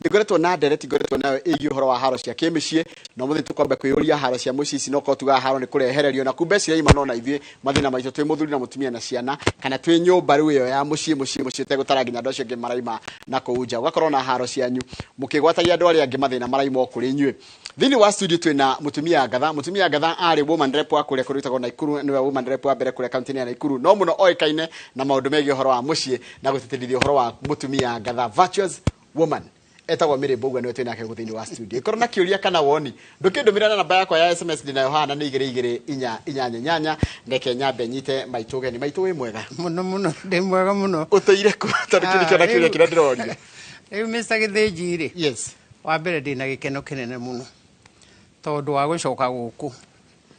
Nĩ ngoretwo na ndereti ngoretwo nayo ĩgiĩ ũhoro wa haro cia kĩmĩciĩ, na ũmũthĩ tũkwamba kwĩyũria haro cia mũciĩ ici no korwo tugaga haro nĩ kũrehererio, na kumbe ciraima no na ithuĩ mathĩna maitũ twĩ mũthuri na mũtumia na ciana, kana twĩ nyũmba rĩu ĩyo ya mũciĩ mũciĩ mũciĩ, tegũtara nginya andũ acio angĩ maraima na kũu nja. Ũgakorwo na haro cianyu mũkĩgwatagia andũ arĩa angĩ mathĩna maraima o kũrĩ inyuĩ. Thĩinĩ wa studio twĩna mũtumia Ngatha. Mũtumia Ngatha arĩ woman rep wa kũrĩa kũrĩtagwo Naikuru, nĩwe woman rep wa mbere kũrĩa kaunti-inĩ ya Naikuru, no mũno oĩkaine na maũndũ megiĩ ũhoro wa mũciĩ na gũtĩtĩrithia ũhoro wa mũtumia Ngatha, virtuous woman, etagwo Mary Mbugua, nĩwe twĩnake gũkũ thĩinĩ wa studio. Ĩkorwo na kĩũria kana woni, ndũkĩndũmĩra na namba yakwa ya SMS ndĩnayo haha, na nĩ 22488. Reke nyambe nyite maitũ ũgeni. Maitũ, wĩ mwega? Mũno mũno, ndĩ mwega mũno. Ũtũire kũ? Tondũ kĩu nĩkĩo na kĩũria kĩrĩa ndĩroria. Rĩu Mr. Gĩthĩnji rĩ, wa mbere ndĩna gĩkeno kĩnene mũno tondũ wa gũcoka gũkũ.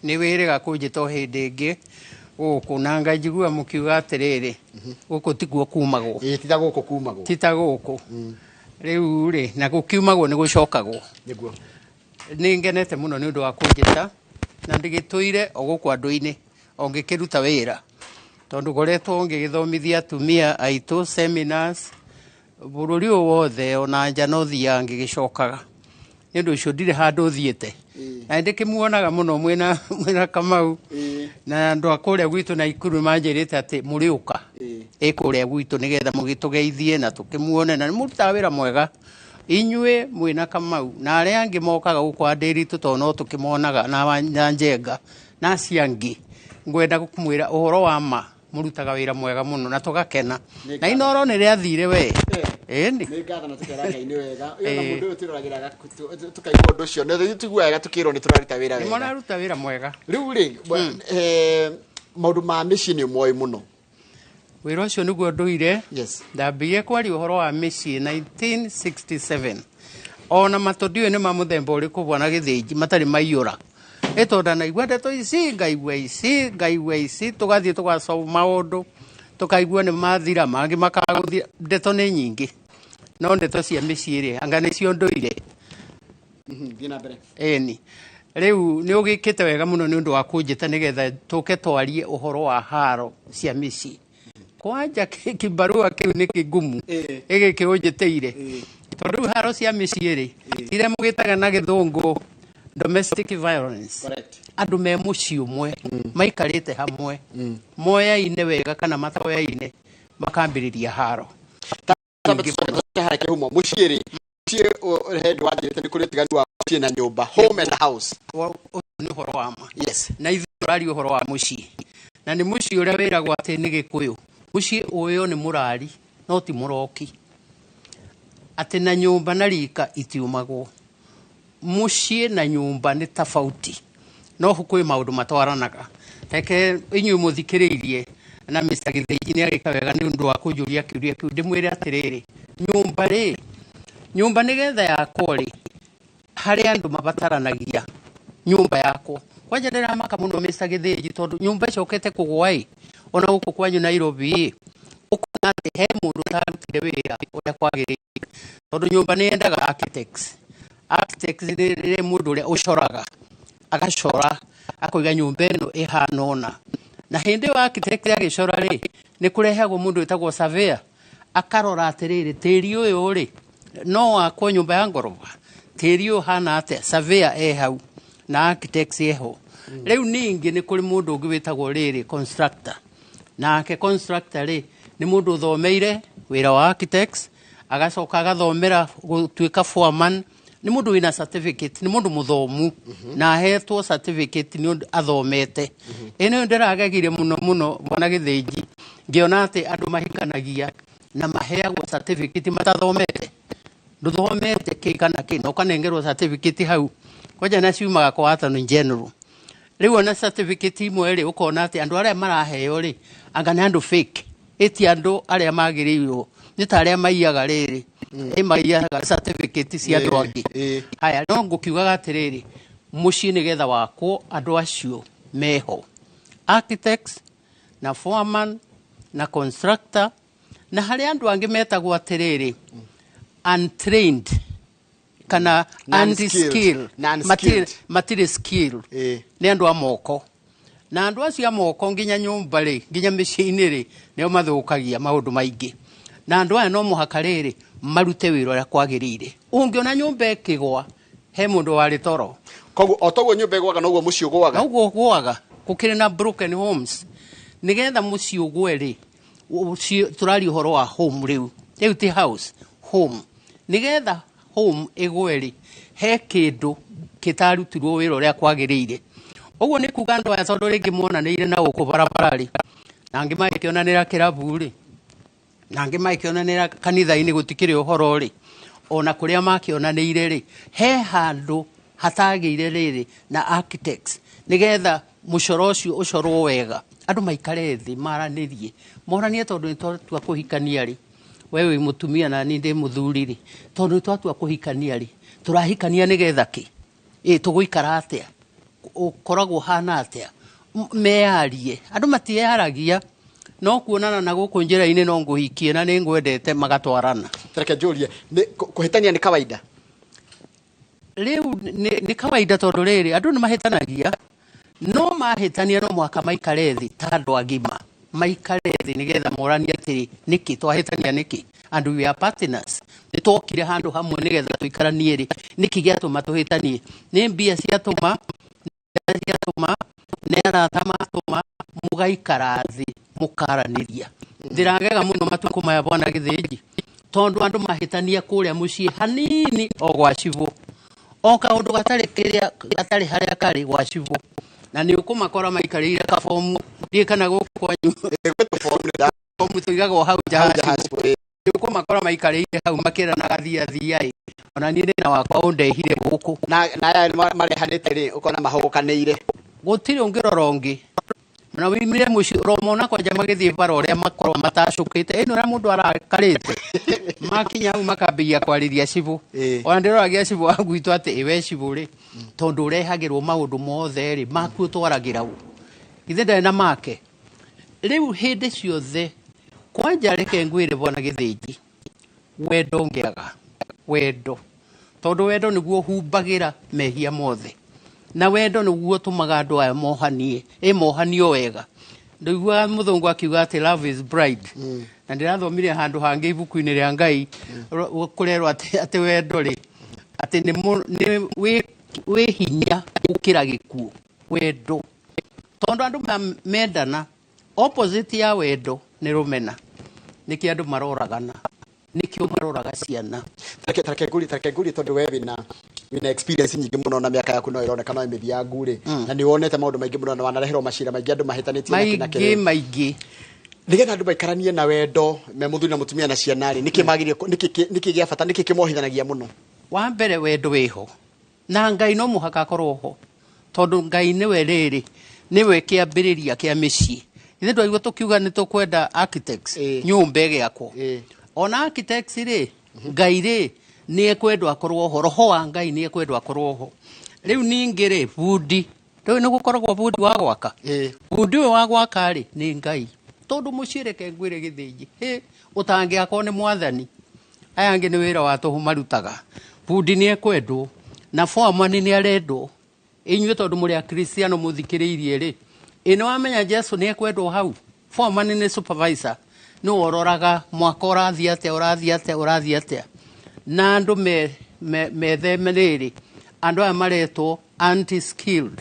Nĩ wĩrĩga kũnjĩta o hĩndĩ ĩngĩ gũkũ, na ngaigua mũkiuga atĩrĩrĩ, gũkũ tikuo kumagwo. Ĩĩ, ti ta gũkũ kumagwo. Ti ta gũkũ. Rĩu rĩ, na gũkiumagwo nĩ gũcokagwo. Nĩguo. Nĩ ngenete mũno nĩ ũndũ wa kũnjĩta, na ndĩgĩtũire o gũkũ andũ-inĩ o ngĩkĩruta wĩra, tondũ ngoretwo ngĩgĩthomithia atumia aitũ seminars bũrũri ũyũ wothe, ona nja no thiaga ngĩgĩcokaga. Nĩ ũndũ ũcio ndirĩ handũ thiĩte, na ndĩkĩmuonaga mũno mwĩna Kamau na andũ a kũrĩa gwitũ Naikuru manjĩrĩte atĩ mũrĩũka ĩ kũrĩa gwitũ nĩgetha mũgĩtũgeithie na tũkĩmuone, na nĩ mũrutaga wĩra mwega inyuĩ mwĩna Kamau na arĩa angĩ mokaga gũkũ a Ndĩritũ, tondũ no tũkĩmonaga na Njenga na acio angĩ. Ngwenda kũmwĩra ũhoro wa ma, mũrutaga wĩra mwega mũno na tũgakena, na Inoro nĩ rĩathire we, ĩni. Nĩ ngatho, na tũkera Ngai nĩ wega. Ũyũ na mũndũ ũyũ twĩroragĩra tũkaigua ũndũ ũcio nĩ tũiguaga wega tũkĩrwo nĩ tũraruta wĩra nĩ wega. Mũraruta wĩra mwega. Rĩu rĩ, maũndũ ma mĩciĩ nĩ ũmoĩ mũno. Wĩra ũcio nĩguo ndũire. Ndambirie kwaria ũhoro wa mĩciĩ 1967, ona matũ ndiũĩ nĩ ma mũthemba ũrĩkũ, bwana Gĩthĩnji, matarĩ maiyũra, ĩ tondũ naigua ndeto ici, ngaigua ici, ngaigua ici, tũgathiĩ tũgasolve maũndũ, tũkaigua nĩ mathira, mangĩ makagũthira. Ndeto nĩ nyingĩ, no ndeto cia mĩciĩ rĩ, anga nĩcio ndũire. Thiĩ na mbere. Ĩni, rĩu nĩ ũgĩkĩte wega mũno nĩ ũndũ wa kũnjĩta nĩgetha tũke twarie ũhoro wa haro cia mĩciĩ. Kwanja kĩbarũa kĩu nĩ kĩgumu ĩgĩkĩ ũnjĩtĩire, tondũ rĩu haro cia mĩciĩ rĩ, iria mũgĩtaga na Gĩthũngũ domestic violence, andũ me mũciĩ ũmwe maikarĩte hamwe, moyaine wega kana matoyaine, makambĩrĩria haro. Tambe tũcoke harĩa kĩhumo mũciĩ rĩ, mũciĩ he ndũ wanjĩrĩte nĩ kũrĩ ũtiganu wa mũciĩ na nyũmba, home and house. Ũcio nĩ ũhoro wa ma. Na ithuĩ tũraria ũhoro wa mũciĩ, na nĩ mũciĩ ũrĩa wĩragwo atĩ nĩ Gĩkũyũ, mũciĩ ũyũ nĩ mũrari no ti mũroki, atĩ na nyũmba na rika itiumagwo. Mũciĩ na nyũmba nĩ tofauti, no kwĩ maũndũ matwaranaga. Reke inyuĩ mũthikĩrĩirie, na Mr. Gĩthĩnji nĩ agĩka wega nĩ ũndũ wa kũnjũria kĩũria kĩu, ndĩmwĩre atĩrĩrĩ, nyũmba rĩ, nyũmba nĩgetha yakwo rĩ, harĩ andũ mabataranagia nyũmba yakwo. Kwanja ndĩramaka mũno, Mr. Gĩthĩnji, tondũ nyũmba ĩcokete kũgwa ĩ, ona gũkũ kwanyu Nairobi ĩ, ũkona atĩ he mũndũ ũtarutire wĩra ũrĩa kwagĩrĩire, tondũ nyũmba nĩ yendaga architects. Architects nĩ mũndũ ũrĩa ũcoraga, agacora akoiga nyũmba ĩno ĩhana ũna, na hĩndĩ ĩyo architect agĩcora rĩ, nĩ kũrehagwo mũndũ wĩtagwo surveyor, akarora atĩrĩrĩ, tĩri ũyũ rĩ, no wakwo nyũmba ya ngoroba? Tĩri ũyũ ũhana atĩa? Surveyor e hau na architects eho. Rĩu ningĩ nĩ kũrĩ mũndũ ũngĩ wĩtagwo rĩrĩ constructor. Nake constructor rĩ, nĩ mũndũ ũthomeire wĩra wa architects, agacoka agathomera gũtuĩka foreman. Nĩ mũndũ wĩna certificate, nĩ mũndũ mũthomu na ahetwo certificate nĩ ũndũ athomete. Ĩno ndĩragegire mũno mũno, bwana Gĩthĩnji, ngĩona atĩ andũ mahikanagia na maheagwo certificate matathomete. Ndũthomete kĩ kana kĩ, na ũkanengerwo certificate hau. Kwanja na ciumaga kwa Attorney General. Rĩu ona certificate imwe rĩ, ũkona atĩ andũ arĩa maraheo rĩ, anga nĩ andũ fake, ĩti andũ arĩa magĩrĩirwo, nĩ ta arĩa maiyaga rĩrĩ, ĩ maiyaga certificate cia andũ angĩ. Haya, no ngũkiugaga atĩrĩrĩ, mũciĩ nĩgetha wakwo, andũ acio meho, architects na foreman na constructor, na harĩ andũ angĩ metagwo atĩrĩrĩ untrained kana Non-skilled. unskilled. Non-skilled. Matirĩ skill. Nĩ andũ a moko, na andũ acio a moko nginya nyũmba rĩ, nginya mĩciĩ-inĩ rĩ, nĩo mathũkagia maũndũ maingĩ. Na andũ aya no mũhaka rĩrĩ Marute wĩra ũrĩa kwagĩrĩire. Ũngĩona nyũmba ĩkĩgwa, he mũndũ warĩ toro. Koguo o toguo nyũmba ĩgwaga noguo mũciĩ ũgwaga. Noguo ũgwaga. Gũkĩrĩ na broken homes. Nĩgetha mũciĩ ũgwe rĩ, tũraria ũhoro wa home rĩu. Rĩu ti house, home. Nĩgetha home ĩgwe rĩ, he kĩndũ kĩtarutirwo wĩra ũrĩa kwagĩrĩire. Ũguo nĩ kuga andũ aya tondũ rĩngĩ monanĩire na gũkũ barabara rĩ, na angĩ magĩkĩonanĩra kĩrabu rĩ, na angĩ magĩkĩonanĩra kanitha-inĩ gũtikĩrĩ ũhoro rĩ, ona kũrĩa makĩonanĩire rĩ, he handũ hatagĩire rĩrĩ na architects nĩgetha mũcoro ũcio ũcorwo wega. Andũ maikare thĩ maranĩrie, moranie tondũ nĩ twatua kũhikania rĩ, we wĩ mũtumia na niĩ ndĩ mũthuri rĩ, tondũ nĩ twatua kũhikania rĩ, tũrahikania nĩgetha kĩ? Ĩ tũgũikara atĩa? Ũkoragwo ũhana atĩa? Meyarie. Andũ matiyaragia, no kuonana na gũkũ njĩra-inĩ no ngũhikie na nĩ ngwendete magatwarana. Reke njũrie, kũhĩtania nĩ kawaida? Rĩu nĩ kawaida tondũ rĩrĩ, andũ nĩ mahĩtanagia, no mahĩtania no mũhaka maikare thĩ ta andũ agima. Maikare thĩ nĩgetha moranie atĩrĩ, nĩkĩ twahĩtania nĩkĩ? And we are partners. Nĩ twokire handũ hamwe nĩgetha tũikaranie rĩ, nĩkĩ gĩatũma tũhĩtanie? Nĩ mbia ciatũma, ciatũma, nĩ arata matũma, mũgaikara thĩ mũkaranĩria. Ndĩragega mũno matukũ maya bwana Gĩthĩnji, tondũ andũ mahĩtania kũrĩa mũciĩ hanini o gwa cibũ. O kaũndũ gatarĩ kĩrĩa, gatarĩ harĩa karĩ gwa cibũ. Na nĩ ũkũmakora maikarĩire kabomu, ndiũĩ kana gũkũ kwanyu. Bomu tũigagwo hau nja Hau ha nja ha cibũ. cibũ, ĩ. Nĩ ũkũmakora maikarĩire hau makĩranaga thia thia ĩ. Ona niĩ ndĩna wakwa ũndehire gũkũ. Na aya marehanĩte rĩ, ũkona mahũgũkanĩire. Gũtirĩ ũngĩrora ũngĩ. Na wĩimire mũciĩ, ũromona kwanja magĩthiĩ bara ũrĩa makorwo matacũkĩte. Ĩno ũrĩa mũndũ arakarĩte. Makinya hau makambĩrĩria kwarĩria cibũ. Ona ndĩroragia cibũ wa gwitũ atĩ ĩ we cibũ rĩ, tondũ ũrehagĩrwo maũndũ mothe rĩ, maku ũtwaragĩra ũ? Githĩ ndarĩ na make? Rĩu hĩndĩ ciothe, kwanja reke ngwĩre bwana Gĩthĩnji, wendo ũngĩaga, wendo. Tondũ wendo nĩguo ũhumbagĩra mehia mothe. Na wendo nĩguo ũtũmaga andũ aya mohanie, ĩ mohanio wega. Ndũiguaga mũthũngũ akiuga atĩ love is blind. Na ndĩrathomire handũ hangĩ ibuku-inĩ rĩa Ngai, kũrerwo atĩ wendo rĩ, atĩ nĩ wĩ hinya gũkĩra gĩkuũ. Wendo. Tondũ andũ mendana, opposite ya wendo nĩ rũmena. Nĩkĩo andũ maroragana. Nĩkĩo maroraga ciana. Tareke ngũrie tondũ we wĩna experience nyingĩ mũno na mĩaka yaku no ĩroneka no ĩmĩthiangu rĩ. Na nĩ wonete maũndũ maingĩ mũno na wanareherwo macira maingĩ andũ mahĩtanĩtie na kĩ na Maingĩ, kĩ. maingĩ. Nĩgetha andũ maikaranie na wendo me mũthuri na mũtumia na ciana rĩ, nĩkĩ magĩrĩire nĩkĩ gĩa bata, nĩkĩ kĩmohithanagia mũno? Wa mbere wendo wĩho. Na Ngai no mũhaka akorwo ho. Tondũ Ngai nĩwe rĩrĩ, nĩwe kĩambĩrĩria kĩa mĩciĩ. Ithuĩ twaigua tũkiuga nĩ tũkwenda architects, nyũmba ĩgĩakwo. Ona architects rĩ, Ngai rĩ, nĩ ekwendwo akorwo ho, roho wa Ngai nĩ ekwendwo akorwo ho. Rĩu ningĩ rĩ, bundi, rĩu nĩ gũkoragwo bundi wa gwaka. Bundi ũyũ wa gwaka rĩ, nĩ Ngai. Tondũ mũciĩ reke ngwĩre Gĩthĩnji, hĩ, ũtangĩakwo nĩ mwathani. Aya angĩ nĩ wĩra wa tũhũ marutaga. Bundi nĩ ekwendwo, na foreman nĩ arendwo. Inyuĩ tondũ mũrĩ akristiano mũthikĩrĩirie rĩ, ĩ nĩ wamenya Jesu nĩ ekwendwo hau. Foreman nĩ supervisor, nĩwe ũroraga mwaka ũrathiĩ atĩa, ũrathiĩ atĩa, ũrathiĩ atĩa. Na andũ metheme rĩrĩ, andũ aya maretwo anti-skilled.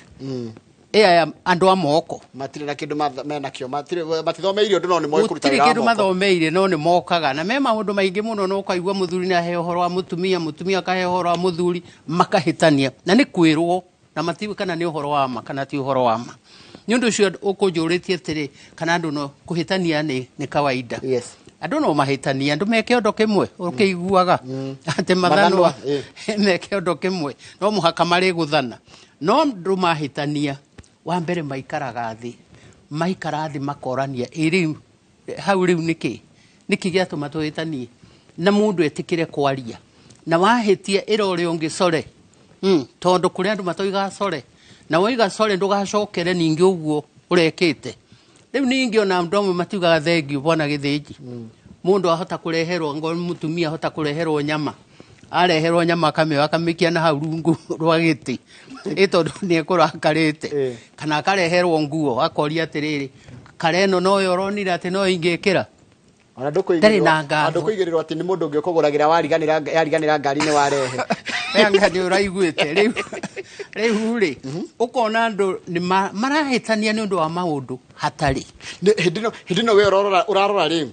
Ĩ aya andũ a moko. Matirĩ na kĩndũ menakĩo, matithomeire ũndũ no nĩ moĩ kũruta Gũtirĩ wĩra wa kĩndũ moko. mathomeire no nĩ mokaga. Na me maũndũ maingĩ mũno no ũkaigua mũthuri nĩ aheo ũhoro wa mũtumia, mũtumia akaheo ũhoro wa mũthuri, makahĩtania. Na nĩ kwĩrwo, na matiũĩ kana nĩ ũhoro wa ma kana ti ũhoro wa ma. Nĩ ũndũ ũcio ũkũnjũrĩtie atĩrĩ, kana andũ no kũhĩtania nĩ kawaida. Andũ no mahĩtanie, andũ me kĩondo kĩmwe, ũkĩiguaga atĩ mathanwa Mathanwa, ĩ. me kĩondo kĩmwe, no mũhaka marĩgũthana. No andũ mahĩtania, wa mbere maikaraga thĩ, maikara thĩ makorania, ĩ rĩu, hau rĩu nĩkĩ? Nĩkĩ gĩatũma tũhĩtanie? Na mũndũ etĩkĩre kwaria. Na wahĩtia ĩra ũrĩa ũngĩ core. Tondũ kũrĩ andũ matoigaga core. Na woiga core ndũgacokere ningĩ ũguo ũrekĩte. Rĩu ningĩ ona andũ amwe matiugaga thengiũ bwana Gĩthĩnji. Mũndũ ahota kũreherwo, ngo mũtumia ahota kũreherwo nyama. Areherwo nyama akamĩoya akamĩikia na hau rungu rwa gĩtĩ. Ĩ tondũ nĩ ekũrakarĩte. Kana akareherwo nguo, akoria atĩrĩrĩ, kare ĩno noyo ũronire atĩ no ingĩkĩra. Ona Ndarĩ na ngatho. Ndũkũigĩrĩrwo atĩ nĩ mũndũ ũngĩ ũkũgũragĩra yariganĩra ngari-inĩ warehe. Anga nĩ ũraiguĩte rĩu rĩu rĩ ũkona andũ nĩ marahĩtania nĩ ũndũ wa maũndũ hatarĩ. Hĩndĩ ĩno we ũrarora rĩ,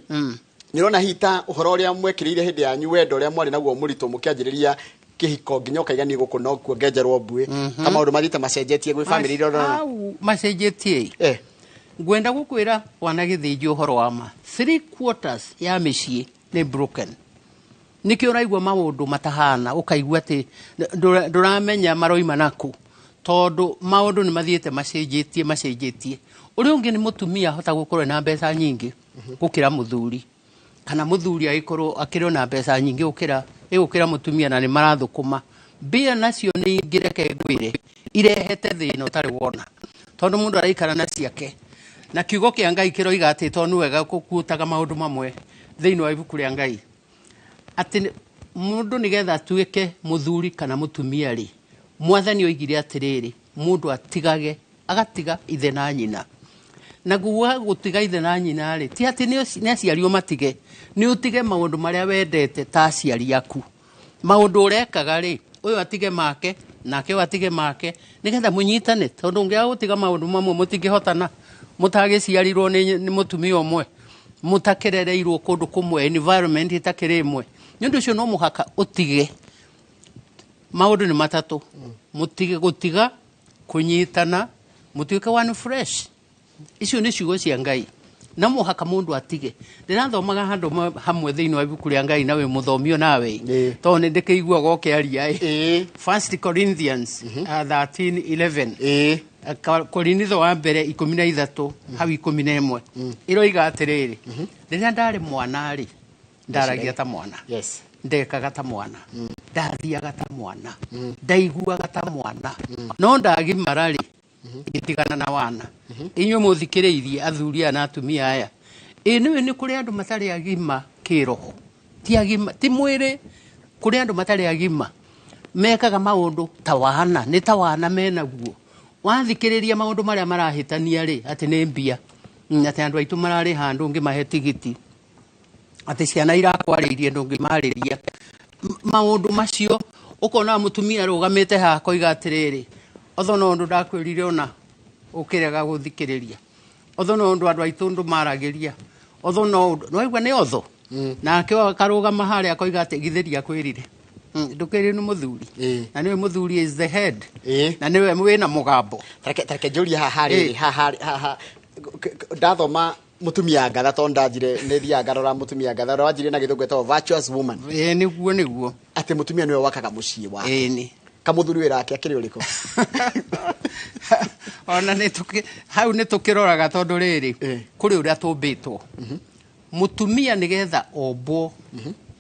nĩ ũrona hihi ta ũhoro ũrĩa mwekĩrĩire hĩndĩ yanyu, wendo ũrĩa mwarĩ naguo mũritũ mũkĩanjĩrĩria kĩhiko nginya ũkaiga niĩ gũkũ no kuo ngenjerwo mbuĩ, ta maũndũ mathiĩte macenjetie gwĩ bamĩrĩ iria ũrona? Au macenjetie. Ngwenda gũkwĩra wana Gĩthĩnji ũhoro wa ma, 3/4 ya mĩciĩ nĩ broken. Nĩkĩo ũraigua maũndũ matahana, ũkaigua atĩ ndũramenya maroima naku, tondũ maũndũ nĩ mathiĩte macenjetie macenjetie. Ũrĩa ũngĩ nĩ mũtumia ahota gũkorwo na mbeca nyingĩ gũkĩra mũthuri, kana mũthuri agĩkorwo akĩrĩ na mbeca nyingĩ gũkĩra mũtumia, na nĩ marathũkũma. Mbia nacio nĩ ingĩreke ngwĩre irehete thĩna ũtarĩ wona, tondũ mũndũ araikara na ciake. Na kiugo kĩa Ngai kĩroiga atĩ tondũ nĩ wega gũkuũtaga maũndũ mamwe thĩinĩ wa ibuku rĩa Ngai, atĩ mũndũ nĩgetha atuĩke mũthuri kana mũtumia rĩ, mwathani oigire atĩrĩrĩ, mũndũ atigage, agatiga ithe na nyina. Na guo gũtiga ithe na nyina rĩ, ti atĩ nĩ aciari ũmatige, nĩ ũtige maũndũ marĩa wendete ta aciari aku. Maũndũ ũrekaga rĩ, ũyũ atige make, nake ũyũ atige make, nĩgetha mũnyitane, tondũ ũngĩaga gũtiga maũndũ mamwe mũtingĩhotana. Mũtagĩciarirwo nĩ mũtumia ũmwe, mũtakĩrereirwo kũndũ kũmwe, environment ĩtakĩrĩ ĩmwe. Nĩ ũndũ ũcio no mũhaka ũtige. Maũndũ nĩ matatũ, mũtige gũtiga, kũnyitana, mũtuĩke one fresh. Icio nĩ ciugo cia Ngai. Na mũhaka mũndũ atige. Ndĩrathomaga handũ hamwe thĩinĩ wa ibuku rĩa Ngai, na wĩ mũthomio nawe, tondũ nĩ ndĩkĩiguaga ũkĩaria ĩ. 1 Corinthians 13:11. Korinitho wa mbere 13 hau 11. Ĩroiga atĩrĩrĩ, rĩrĩa ndarĩ mwana rĩ, ndaragia ta mwana. Ndekaga ta mwana. Ndathiaga ta mwana. Ndaiguaga ta mwana. No ndagimara rĩ, ngĩtigana na wana. Inyuĩ mũthikĩrĩirie athuri aya na atumia aya, ĩ nĩwe nĩ kũrĩ andũ matarĩ agima kĩroho, ti agima, ti mwĩrĩ, kũrĩ andũ matarĩ agima mekaga maũndũ ta wana, nĩ ta wana menaguo. Wathikĩrĩria maũndũ marĩa marahĩtania rĩ, atĩ nĩ mbia, atĩ andũ aitũ mararĩ handũ ũngĩmahe tigiti, atĩ ciana irakwarĩirie ndũngĩmarĩria. Maũndũ macio ũkona mũtumia arũgamĩte haha akoiga atĩrĩrĩ, otho no ũndũ ndakwĩrire ona ũkĩrega gũthikĩrĩria, otho no ũndũ andũ aitũ ndũmaragĩria, otho no ũndũ nĩwaigua nĩ otho. Nake akarũgama harĩa akoiga atĩ githĩ ndiakwĩrire, ndũkĩrire nĩ mũthuri, na nĩwe mũthuri is the head, na nĩwe wĩna mũgambo. Tareke njũrie haha rĩrĩ, haha ndathoma mũtumia ngatha, tondũ ndanjire nĩ thiaga ngarora mũtumia ngatha ũrĩa wanjirie na gĩthũngũ etagwo virtuous woman. Nĩguo nĩguo. Atĩ mũtumia nĩwe wakaga mũciĩ wake. Nĩ. Kamũthuri wĩra wake akĩrĩ ũrĩkũ? Ona nĩ hau nĩ tũkĩroraga tondũ rĩrĩ, kũrĩ ũrĩa tũmbĩtwo. Mũtumia nĩgetha ombwo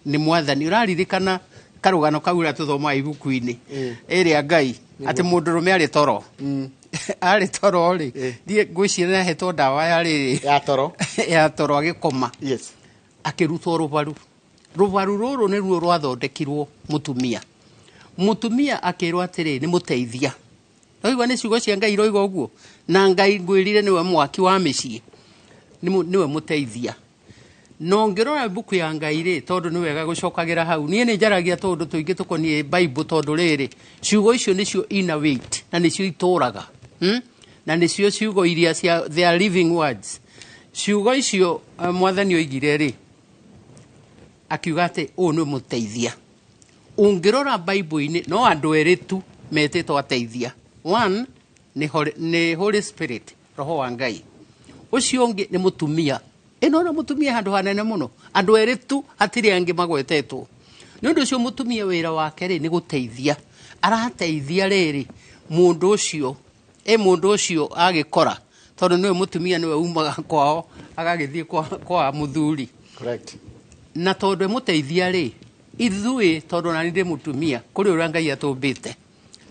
nĩ mwathani. Ũraririkana karũgano kau ũrĩa tũthomaga ibuku-inĩ ĩrĩa Ngai, atĩ mũndũrũme arĩ toro. Arĩ toro rĩ, thiĩ ngwĩciria nĩ ahetwo ndawa ya rĩrĩ. Ya toro. Ya toro agĩkoma. Akĩrutwo rũbaru. Rũbaru rũrũ nĩruo rwathondekirwo mũtumia. Mũtumia akĩrwo atĩrĩ, nĩ mũteithia. Waigua nĩ ciugo cia Ngai iroiga ũguo? Na Ngai ngwĩrire nĩwe mwaki wa mĩciĩ, nĩwe mũteithia. No ngĩrora ibuku ya Ngai rĩ, tondũ nĩ wega gũcokagĩra hau, niĩ nĩ njaragia tũũndũ tũingĩ tũkoniĩ Bible, tondũ rĩrĩ, ciugo icio nĩcio ina weight, na nĩcio itũraga. Na nĩcio ciugo iria cia, they are living words. Ciugo icio mwathani oigire rĩ, akiuga atĩ ũyũ nĩ mũteithia. Ũngĩrora Bible-inĩ, no andũ erĩ tu metĩtwo ateithia. One nĩ Holy Spirit, Roho wa Ngai. Ũcio ũngĩ nĩ mũtumia. Ĩno na mũtumia handũ hanene mũno. Andũ erĩ tu hatirĩ angĩ magwetetwo. Nĩ ũndũ ũcio mũtumia wĩra wake rĩ nĩ gũteithia. Arateithia rĩrĩ mũndũ ũcio, mũndũ ũcio agĩkora, tondũ nĩwe mũtumia nĩwe umaga kwao agagĩthiĩ kwa mũthuri. Na tondũ emũteithia rĩ, ithuĩ tondũ nani ndĩ mũtumia, kũrĩ ũrĩa Ngai atũmbĩte.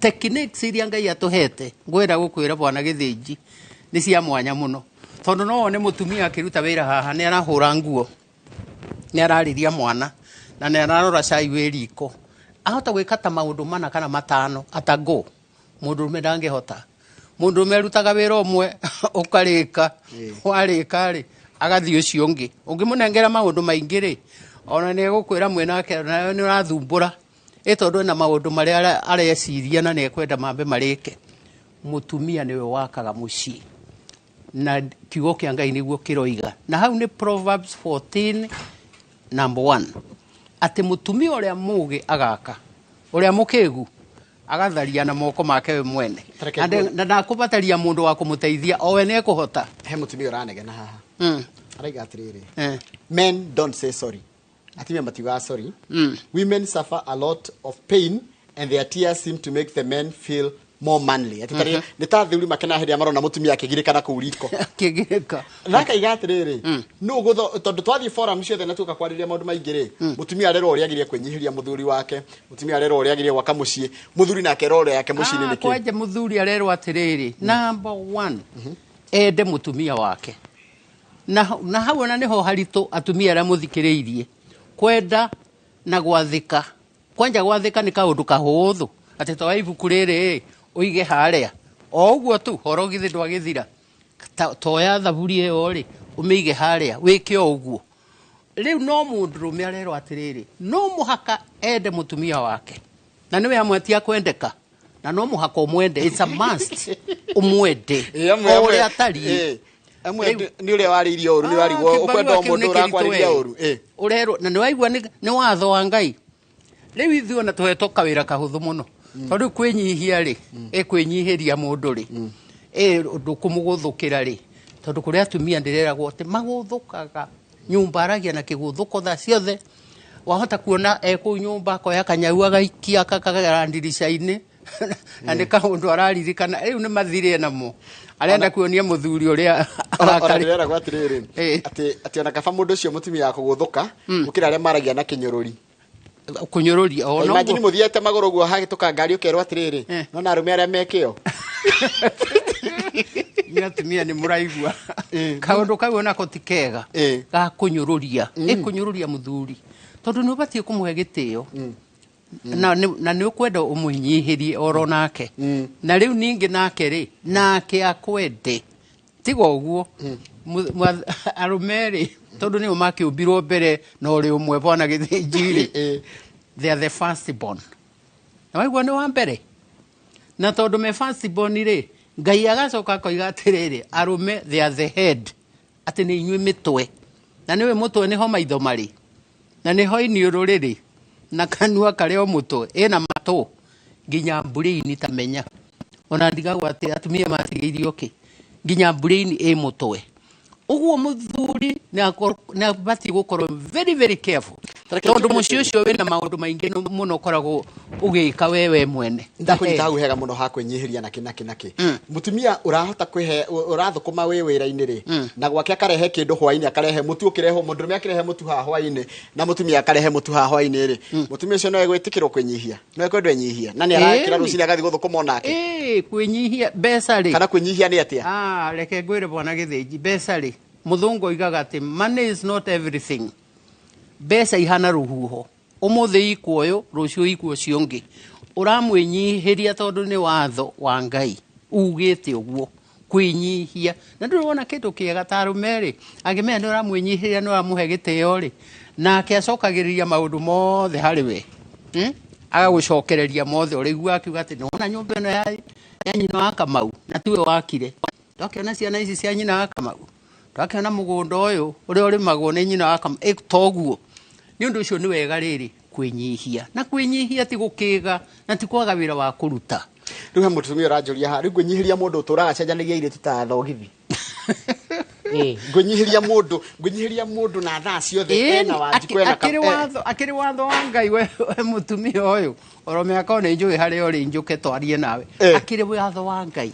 Techniques iria Ngai atũhete, ngwenda gũkwĩra bwana Gĩthĩnji, nĩ cia mwanya mũno. Tondũ no wone mũtumia akĩruta wĩra haha, nĩ arahũra nguo, nĩ ararĩria mwana, na nĩ ararora cai wĩ riko. Ahota gwĩka ta maũndũ mana kana matano atangũ. Mũndũrũme ndangĩhota. Mũndũrũme arutaga wĩra ũmwe, ũkarĩka, warĩka rĩ, Agathiĩ ũcio ũngĩ. Ũngĩmũnengera maũndũ maingĩ rĩ, ona nĩ egũkwĩra mwĩnake nawe nĩ ũrathumbũra. Ĩ tondũ ena maũndũ marĩa areciria na nĩ ekwenda mambe marĩke. Mũtumia nĩwe wakaga mũciĩ. Na kiugo kĩa Ngai nĩguo kĩroiga. Na hau nĩ Proverbs 14 number 1. Atĩ mũtumia ũrĩa mũgĩ agaka, ũrĩa mũkĩgu agatharia na moko make we mwene. Na ndakũbataria mũndũ wa kũmũteithia, o we nĩ ekũhota. He mũtumia ũranegena haha. Araiga atĩrĩrĩ. Men don't say sorry. Atumia matiugaga sorry. Women suffer a lot of pain and their tears seem to make the men feel more manly. Ati tari nĩ ta athuri makena hĩndĩ ĩrĩa marona mũtumia akĩgirĩka na kũu riko. Akĩgirĩka. Na akaiga atĩrĩrĩ, nũ gũtho tondũ twathiĩ forum ciothe na tuoka kwarĩrĩria maũndũ maingĩ rĩ, mũtumia arerwo ũrĩa agĩrĩire kwĩnyihĩria mũthuri wake, mũtumia arerwo ũrĩa agĩrĩire gwaka mũciĩ, mũthuri nake role yake mũciĩ-inĩ nĩ kĩ? Kwanja mũthuri arerwo atĩrĩrĩ, number 1, ende mũtumia wake. Na hau ona nĩho haritũ atumia arĩa mũthikĩrĩirie. Kwenda na gwathĩka. Kwanja gwathĩka nĩ kaũndũ kahũthũ. Atĩ toya ibuku rĩrĩ ũige harĩa. O ũguo tu horo githĩ ndwagĩthira. Toya thaburi ĩyo rĩ, ũmĩige harĩa, wĩke o ũguo. Rĩu no mũndũrũme arerwo atĩrĩrĩ, no mũhaka ende mũtumia wake. Na nĩwe amwe ti akwendeka. Na no mũhaka ũmwende, it's a must. Ũmwende. O ũrĩa atariĩ. Amwe nĩ ũrĩa warĩirie ũru, nĩ warigwo ũkwenda o mũndũ ũrakwarĩria ũru. Ũrerwo, na nĩ waigua nĩ watho wa Ngai. Rĩu ithuĩ ona tũhetwo kawĩra kahũthũ mũno. Tondũ kwĩnyihia rĩ, ĩkwĩnyihĩria mũndũ rĩ, ũndũ kũmũgũthũkĩra rĩ, tondũ kũrĩ atumia ndĩreragwo atĩ magũthũkaga nyũmba aragia na kĩgũthũko thaa ciothe. Wahota kuona ekũu nyũmba akoya kanyau agaikia akakagera ndirica-inĩ. Na nĩ kaũndũ araririkana rĩu nĩ mathirĩ namo. Arenda kuonia mũthuri ũrĩa arakare. Ndĩreragwo atĩrĩrĩ, atĩ ona kaba mũndũ ũcio mũtumia wa kũgũthũka gũkĩra arĩa maragia na kĩnyũrũri. Kũnyũrũria o no. Imagine mũthiĩte magũrũ ũguo hagĩtũka ngari ũkerwo atĩrĩrĩ, no na arũme arĩa mekĩo. Nĩ atumia nĩ mũraigua. Kaũndũ kau onako ti kega ga kũnyũrũria. Ĩkũnyũrũria mũthuri. Tondũ nĩ ũbatiĩ kũmũhe gĩtĩo. Na nĩ ũkwenda ũmũnyihĩrie oro nake. Na rĩu ningĩ nake rĩ, nake akwende. Tiga ũguo. Arũme rĩ, tondũ nĩo makĩũmbirwo mbere na ũrĩ ũmwe bwana Gĩthĩnji rĩ, they are the first born. Na waigua nĩ wa mbere. Na tondũ me first born rĩ, Ngai agacoka akoiga atĩrĩrĩ, arũme they are the head. Atĩ nĩ inyuĩ mĩtwe. Na nĩwe mũtwe nĩho maitho marĩ. Na nĩho iniũrũ rĩrĩ. Na kanua karĩ o mũtwe. Ĩna matũ. Nginya mbũrĩini ta menya. Ona ndigagwo atĩ atumia matigĩirio kĩ. Nginya mbũrĩini ĩ mũtwe. Ũguo mũthuri nĩ abatiĩ gũkorwo very very careful. Tondũ mũciĩ ũcio wĩna maũndũ maingĩ mũno ũkoragwo ũgĩka wewe mwene. Ndakũnyita hau hega mũno ha kwĩnyihĩria nakĩ nakĩ nakĩ. Mũtumia ũrahota kwĩhe ũrathũkũma wĩ wĩra-inĩ rĩ, na gwake akarehe kĩndũ hwaĩ-inĩ, akarehe mũtu ũkĩrehwo, mũndũrũme akĩrehe mũtu haha hwaĩ-inĩ na mũtumia akarehe mũtu haha hwaĩ-inĩ rĩ, mũtumia ũcio no egwĩtĩkĩrwo kwĩnyihia, no ekwendwo enyihia, na nĩ arakĩra rũcinĩ agathiĩ gũthũkũma onake. Kwĩnyihia mbeca rĩ. Kana kwĩnyihia nĩ atĩa? Reke ngwĩre bwana Gĩthĩnji, mbeca rĩ, mũthũngũ oigaga atĩ money is not everything. Mbeca ihana rũhuho. Ũmũthĩ ikuoyo, rũciũ ikuo ũcio ũngĩ. Ũramwĩnyihĩria tondũ nĩ watho wa Ngai ugĩte ũguo, kwĩnyihia. Na ndũrĩ wona kĩndũ kĩega ta arũme rĩ, angĩmenya nĩ ũramwĩnyihĩria, nĩ ũramũhe gĩtĩo rĩ, nake acokagĩrĩria maũndũ mothe harĩ we. Agagũcokereria mothe, ũrĩiguaga akiuga atĩ nĩwona nyũmba ĩno ya nyina wa Kamau, na tiwe wakire. Ndwakĩona ciana ici cia nyina wa Kamau. Ndwakĩona mũgũnda ũyũ ũrĩa ũrĩmagwo nĩ nyina wa Kamau, toguo. Nĩ ũndũ ũcio nĩ wega rĩrĩ kwĩnyihia. Na kwĩnyihia ti gũkĩga na ti kwaga wĩra wa kũruta. Rĩu he mũtumia ũranjũria haha, rĩu ngwĩnyihĩria mũndũ ũtũraga acenjanagia airĩtu ta thogithi. Ngwĩnyihĩria mũndũ, ngwĩnyihĩria mũndũ na thaa ciothe ena Wanjikũ ena Akĩrĩ watho wa Ngai we mũtumia ũyũ. Oro mĩaka o nĩ njũĩ harĩa ũrĩ njũke twarie nawe. Akĩrĩ watho wa Ngai.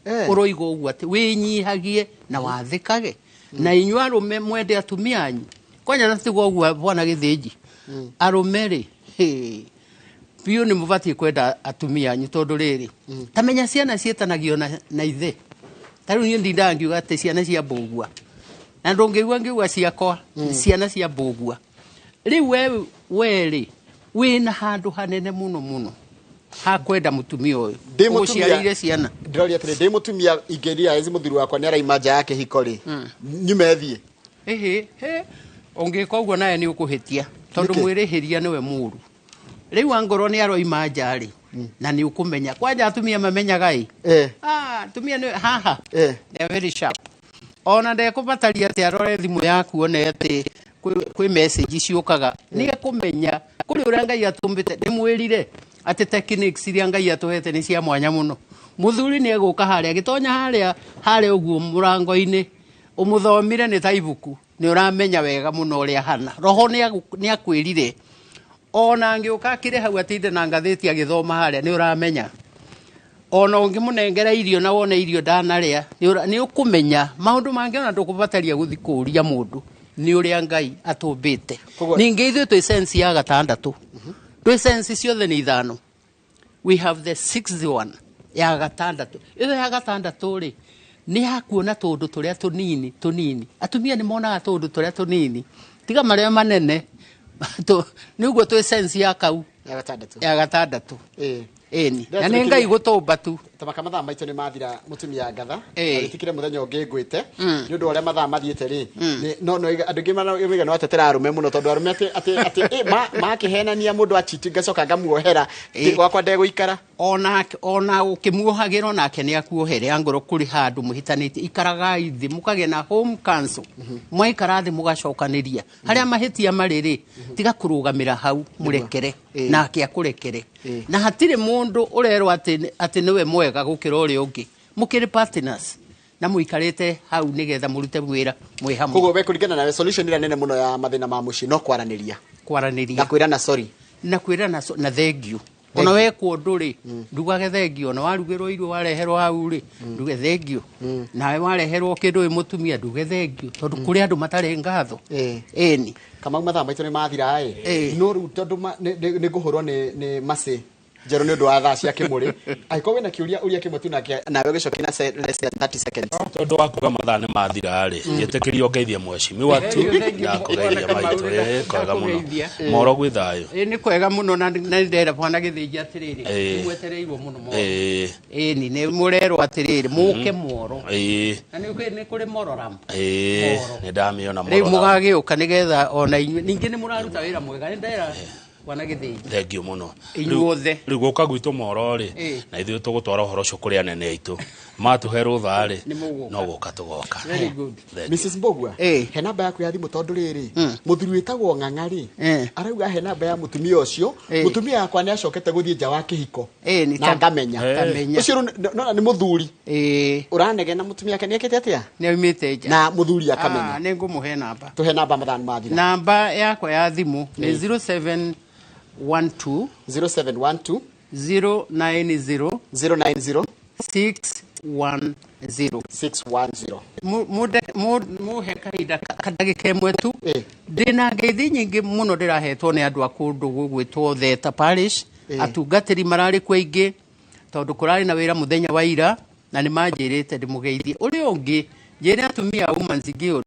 Ũroiga ũguo atĩ wĩnyihagie na wathĩkage. Na inyuĩ arũme mwende atumia anyu. Kwanja na tiguo ũguo bwana Gĩthĩnji. Arũme rĩ, biũ nĩ mũbatiĩ kwenda atumia anyu tondũ rĩrĩ, ta menya ciana ciĩtanagio na ithe. Ta rĩu niĩ ndindaga ngiuga atĩ ciana cia mbũgua. Na ndũngĩigua ngiuga ciakwa, ciana cia mbũgua. Rĩu we rĩ, wĩna handũ hanene mũno mũno ha kwenda mũtumia ũyũ. Ũgũciarĩire ciana. Ndĩroria atĩrĩ, ndĩ mũtumia ingĩrealize mũthuri wakwa nĩ araima nja ya kĩhiko rĩ, nyume thiĩ. Ĩhĩ, he ũngĩka ũguo nawe nĩ ũkũhĩtia tondũ Nĩkĩ? mwĩrĩhĩria nĩwe mũũru. Rĩu angorwo nĩ aroima nja rĩ, na nĩ ũkũmenya kwanja atumia mamenyaga ĩ. Ah, atumia nĩ haha. They are very sharp. Ona ndekũbataria atĩ arore thimũ yaku one atĩ kwĩ message ciũkaga. Nĩ ekũmenya kũrĩ ũrĩa Ngai atũmbĩte. Ndĩmwĩrire atĩ techniques iria Ngai atũhete nĩ cia mwanya mũno. Mũthuri nĩ egũka harĩa agĩtonya harĩa harĩa ũguo mũrango-inĩ, ũmũthomire nĩ ta ibuku, nĩ ũramenya wega mũno ũrĩa ahana. Roho nĩ akwĩrire ona angĩũka akĩrĩ hau atinde na ngathĩti agĩthoma harĩa nĩ ũramenya. Ona ũngĩmũnengera irio na wone irio ndanarĩa, nĩ ũkũmenya maũndũ mangĩ ona ndũkũbataria gũthiĩ kũũria mũndũ, nĩ ũrĩa Ngai atũmbĩte. Ningĩ ithuĩ twĩ sense ya gatandatũ. Twĩ sense ciothe nĩ ithano. We have the sixth one ya gatandatũ. Ĩyo ya gatandatũ rĩ, nĩ ya kuona tũũndũ tũrĩa tũnini tũnini. Atumia nĩ monaga tũũndũ tũrĩa tũnini, tiga marĩa manene. Nĩ ũguo twĩ sense ya kau. Ya gatandatũ. Ya gatandatũ. Ĩni. Na nĩ Ngai gũtũmba tu. Tamaka mathaa maitũ nĩ mathira mũtumia ngatha. Agĩtikire mũthenya ũngĩ ngwĩte. Nĩ ũndũ wa ũrĩa mathaa mathiĩte rĩ. No, no, andũ aingĩ marauga no atetera arũme mũno tondũ arũme atĩ, makĩhenania mũndũ achiti ngacoka ngamuohera. Gwakwa ndegũikara. Ona ũkĩmuohagĩra onake nĩ akuohere angorwo kũrĩ handũ mũhĩtanĩtie. Ikaragai thĩ mũkagĩa na home council. Mwaikara thĩ mũgacokanĩria. Harĩa mahĩtia marĩ rĩ, tiga kũrũgamĩra hau mũrekere. Nake akũrekere. Na hatirĩ mũndũ ũrerwo atĩ nĩwe mwega gũkĩra ũrĩa ũngĩ. Mũkĩrĩ partners na mũikarĩte hau nĩgetha mũrute wĩra mwĩ hamwe. Koguo we kũringana nawe solution ĩrĩa nene mũno ya mathĩna ma mũciĩ no kwaranĩria. Kwaranĩria. Na kwĩrana sorry. Na kwĩrana na thank you. Ona wekwo ũndũ rĩ, ndugage thank you. Ona warugĩrwo irio wareherwo hau rĩ, nduge thank you. Nawe wareherwo kĩndũ wĩ mũtumia, nduge thank you. Tondũ kũrĩ andũ matarĩ ngatho. Ĩni. Kamau mathaa maitũ nĩ mathira ĩ. No rĩu tondũ nĩ ngũhũrwo nĩ macĩ njerũ nĩ ũndũ wa thaa cia kĩmũrĩ. Angĩkorwo wĩna kĩũria ũria kĩmwe tu nake nawe ũgĩcokia na less than 30 seconds. Tondũ wa kuga mathaa nĩ mathira rĩ, njĩtĩkĩrio ngeithie mheshimiwa tu. Thank you, thank you. Ndakũgeithia Bwana maitũ, Kamau, kwega mũno. ndakũgeithia. Moro gwĩ thayũ. Nĩ kwega mũno na nĩ ndĩrera bwana Gĩthĩnji atĩrĩrĩ, nĩ mwetereirwo mũno moro. Ni nĩ mũrerwo atĩrĩrĩ, mũke moro. Na nĩ kũrĩ moro ram. Moro. Nĩ ndamĩona Rĩu moro ram. mũgagĩũka nĩgetha ona inyuĩ ningĩ nĩ mũraruta wĩra mwega, nĩ ndera bwana Gĩthĩnji. Thank you mũno. Inyuothe. Rĩu gũka gwitũ moro rĩ, na ithuĩ tũgũtwara ũhoro ũcio kũrĩ anene aitũ. Matũhe rũtha rĩ, Nĩ mũgũka. no gũka tũgoka. Very good. Thank you. Mrs. Mbugua, he namba yaku ya thimũ tondũ rĩrĩ, mũthuri wĩtagwo Ng'ang'a rĩ, arauga he namba ya mũtumia ũcio, mũtumia wakwa nĩ acokete gũthiĩ nja wa kĩhiko. Nĩ Na ta- ngamenya. Ngamenya. Ũcio rĩu nona nĩ mũthuri. Ũranegena mũtumia wake nĩ ekĩte atĩa? Nĩ aumĩte nja. Na mũthuri akamenya. Nĩ ngũmũhe namba. Tũhe namba mathaa nĩ mathira. Namba yakwa ya thimũ nĩ zero seven one two. Zero seven one two. Zero nine zero. Zero nine zero. Six one zero. Six one zero. Muhe kahinda ndagĩka ĩmwe tu. Ndĩna ngeithi nyingĩ mũno ndĩrahetwo nĩ andũ a kũndũ gũgwĩtwo Theta Parish. Atungatĩri mararĩ kuo aingĩ tondũ kũrarĩ na wĩra mũthenya wa ira na nĩ manjĩrĩte ndĩmũgeithie. Ũrĩa ũngĩ njĩre atumia a Women's Guild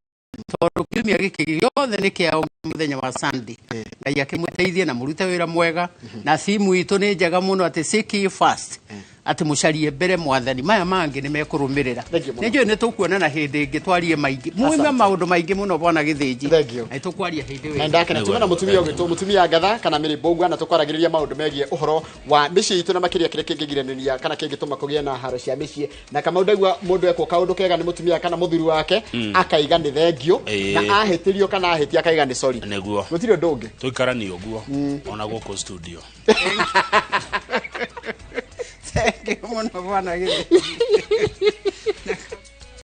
tondũ kiumia gĩkĩ gĩothe nĩ kĩao mũthenya wa Sunday. Ngai akĩmũteithie na mũrute wĩra mwega. Na simu itũ nĩ njega mũno atĩ seek ye first. Atĩ mũcarie mbere mwathani, maya mangĩ nĩ mekũrũmĩrĩra. Thank you mũno. Nĩ njũĩ nĩ tũkuonana hĩndĩ ĩngĩ twarie maingĩ. Muime Asante. maũndũ maingĩ mũno bwana Gĩthĩnji. Thank you. Na tũkwaria hĩndĩ ĩyo. Na ndakena tuma na mũtumia ũgwĩtwo mũtumia Ngatha kana Mary Mbugua na tũkwaragĩrĩria maũndũ megiĩ ũhoro wa mĩciĩ itũ na makĩria kĩrĩa kĩngĩgiranĩria kana kĩngĩtũma kũgĩe na haro cia mĩciĩ. Na Kamau ndaigua mũndũ ekwo kaũndũ kega nĩ mũtumia kana mũthuri wake, akaiga nĩ thengiũ, na ahĩtĩrio kana ahĩtia akaiga nĩ sorry. Nĩguo. Gũtirĩ ũndũ ũngĩ. Tũikaranie ũguo ona gũkũ studio. Thank you mũno bwana Gĩthĩnji.